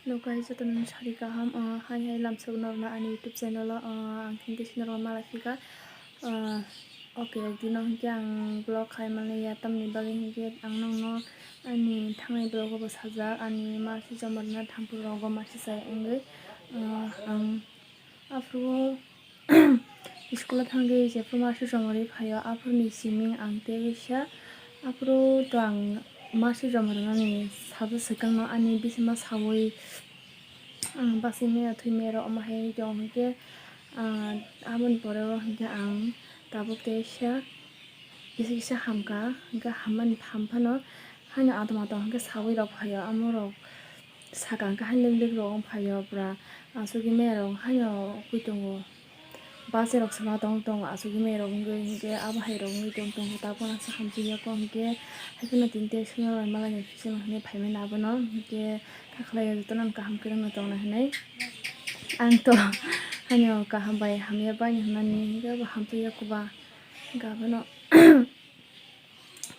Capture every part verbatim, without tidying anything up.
Hello guys, jotono sari kaham, ah, hai hai lamsok norokno ani YouTube channel o, ah, ang khe norok malai phika. Ah, okay, ekdino hinkhe ang vlog khai manliya, tamni bagwi hinkhe ang nokno ani thangnai vlog o bo sajak, ani marsi jomorna thampui rogo marsi chai wngwi, ah, ang aphuru school o thangwi jephru marsi jomorwi phaio, aphuruni siming ang tei kisa, aphuru to ang marsi jomornani sajak swkangno ani bisingma saui, ang bachwi maya thwi maya rok omo hai tong hinkhe, ah, aboni pore o hinkhe ang tabuk tei kisa kisa kisa hamkha, hinkhe hammani ham phano haino adom adom hinkhe saui rok phaio, amo rok saka hinkhe haino lik lik rok wng phaio pura, asugwi maya rok haino ugwi tongo. Bus rok se ma tong tong asugwi maya rok wngwi hinkhe abo hai rok wngwi tong tongo, tabuk nang se hamjakya kok hinkhe haiphano tini tei sono bai malai ni bisingo hinwi phaimani abono hinkhe kakhlai jotono kaham kwrwngno tongna hinwi ang to haino kaham bai hamya bai hinmani hinkhe abo hamjakya koba hinkhe abono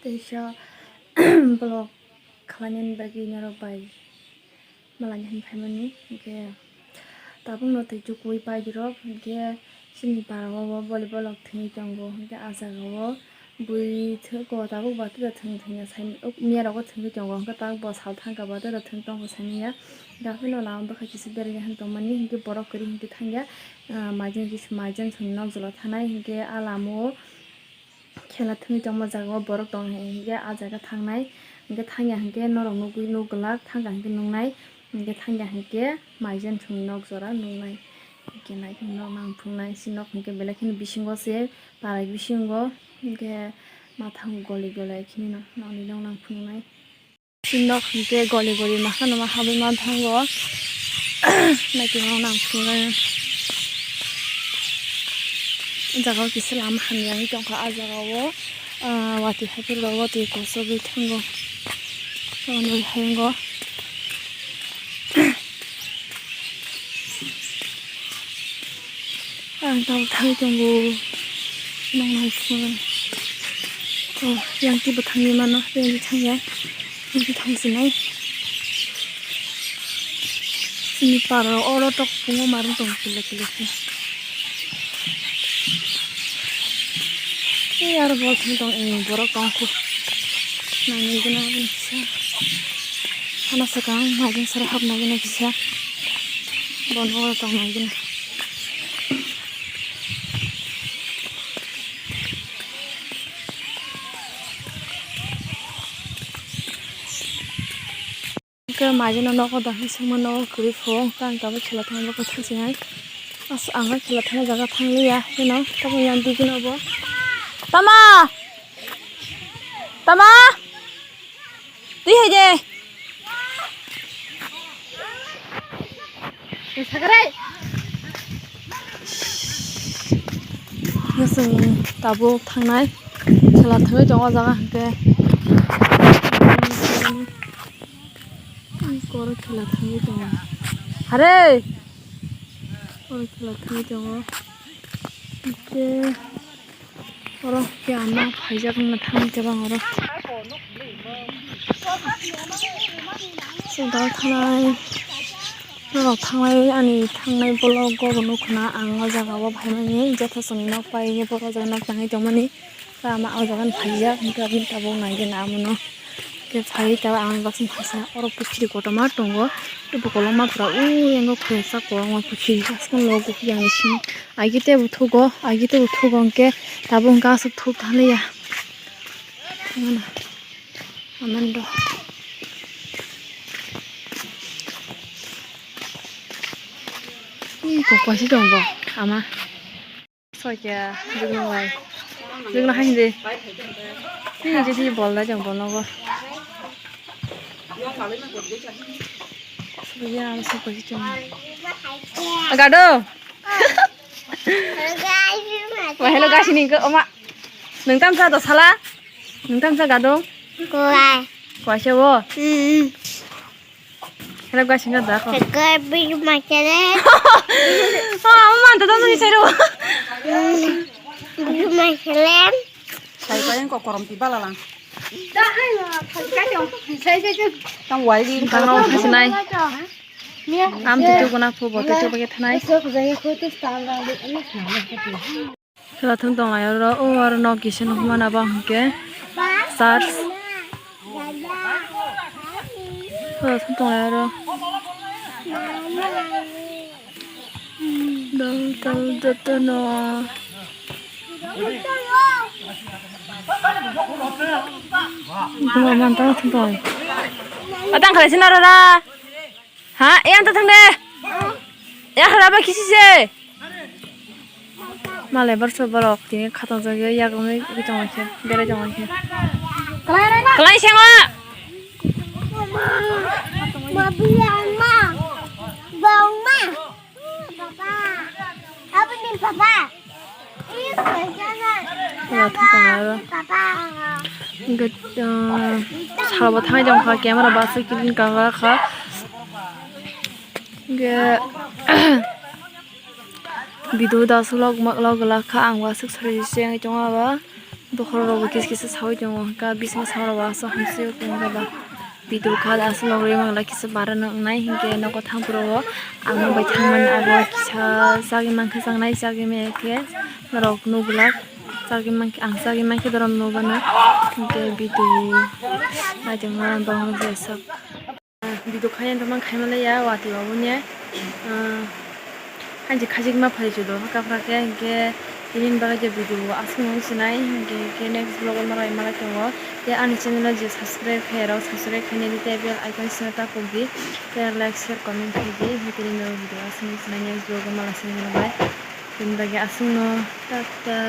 teisa vlog khlainani bagwi norok bai malai ni hinwi phaimani hinkhe tabukno tei chukui paidi rok hinkhe chini para o bo volleyball rok thwngwi tongo hinkhe ah jaga o bui thwngwi tongo tabuk ba tei thwng thwngya saimanya miya rogo thwngwi tongo hinkhe tabuk bo sal thangkha ba tei thwng tongo saimanya daphino lama bwkhai kisa berajak hinwi tongmani hinkhe borok kwrwi hinkhe thangya ah maijang kisa maijang songni nokjwla thanai hinkhe ah lama o. Khela thwngwi tongma jaga o borok tong hai hinkhe ah jaga thangnai hinkhe thangya hinkhe norok nugwi nuk glak thangkha hinkhe nuknai hinkhe thangya hinkhe maijan thwngwi nok jora nuknai hinkhe naikhwno nok nang thungnai si nok hinkhe belai kheno bisingo se parai bisingo hinkhe mathang goli goli kheno nokni nok nang phunuknai. Nok hinkhe goli goli makhano ma habwi man thango. Naitwmano nang phunuknai. O jaga o kisa lama hamya wngwi tongkha ah jaga o. Ah, watwi haphuru rok watwi kosogwi thango. Tamoni hai wngo. Ang tabuk thangwi tongo. Nang nang phunuknai. Oh, yang tei bwthangni mano, yang tei thangya. Yang tei thangsinai. Chini para oro tok pungo marwng tongo kila kila khe. Ei aro bol thang tong, eh, borok tong khu. Nangni gana aboni kisa. Hana sakang maijing sara hapna gana kisa. Bono oro tong nai gana. Hwnkhe maijino nogo dahai songma nogo kwrwi pho, hwnkhe ang tabuk khela thangma bwkha thangsinai. As-, ang khela thangma jaga thangliya, heno tabuk yang digino bo. Tama! Tama! Twi hai de. Chwng tabuk thangnai, khela thangwi tongo o jaga hwnkhe. Koro khela thangwi tongo. Hare! Koro khela thangwi tongo. Hwnkhe. Oro khe ama phaijak wngna thangwi tabang oro. Chwng thangnai, norok thangnai, ani thangnai vlog o bo nukho na ang o jaga o phaimani, jotho chwngni nok pai borok o jaga nok tangwi tongmani. Tei ama o jaga ni phaijak, hwnkhe aboni tabuk nai gana amono. Khe phai ta ang baksa phaisa oro pukhiri kotorma tongo. Tei bo kolokma pura o yango khoroksa kwbangma pukhiri aswk logo yang simi. Agite bo thugo, agite bo thugo hwnkhe tabuk hwnkhe aswk thuk thaliya. Amando. Ih, kok kaisa tong bo ama. Soikya, jugno bai. Jugno hai hindi. Hindi jadi bol da jang bol nogo. Soya, soya, soya. Agado. Wah, hello guys, ini ke oma. Nung tamsa to sala. Nung tamsa gado. Kuai. Kuai se wo. Hmm. Hello guys, ini ada kok. Segar big masalah. Oh, mantap tuh nih seru. Hmm. Big masalah. Sai kau yang kok korom tiba lalang. Dah, hai lah, hai kau. Sai, sai, sai. Tang wai di. Tang nong kasih nai. Am tu tu guna phu bo tu tu bagi thanai. Sela thum tong lai oro, o aro nok kisa nukmana bo hwnkhe church. Sela thum tong lai oro. Dol dol jotono. Buma man tang thum tong. Atang khalai sina rara. Ha, e ang ta thang de. E khara ba kisi se. Malai bar so borok tini khatang jagwi yakrwngwi tongo khe, berai tongo khe. Kalai sengo. Ma, biya ma, bong ma, papa, aboni papa. Wngkhe, ah, salo bo thangwi tongkha, camera bo aswk clean kha kha. Hwnkhe, video da aswk log log glak kha, ang bo aswk sori se wngwi tongo abo. Bokhorok rok bo kisa kisa sawi tongo, hwnkhe bising bwskango bo aswk hamsio tongo ba. Video kha da aswk logwi mangla kisa bara nwngnai hinkhe nogo thang phuru o ang nok bai thangmani abo kisa chagwi mankha changnai chagwi maya khe norok nukglak chagwi mankhe ang chagwi mankhe norok nukgano hinkhe video naitongma bangma jesok video khaina tongma khaima laiya watwi oboni. Haini khajikma phai chudo hwnkha phra khe, hinkhe tini bagwi je video aswk nung sinai, hinkhe khe next vlog o malai malai tongo. Tei ani channel o je subscribe khairok subscribe khainai di tei bell icon sino ta pok di, tei like share comment khai di, hinkhe tini no video aswk nung sinai next vlog o malai sinai bai. Tini bagwi aswk no, tata.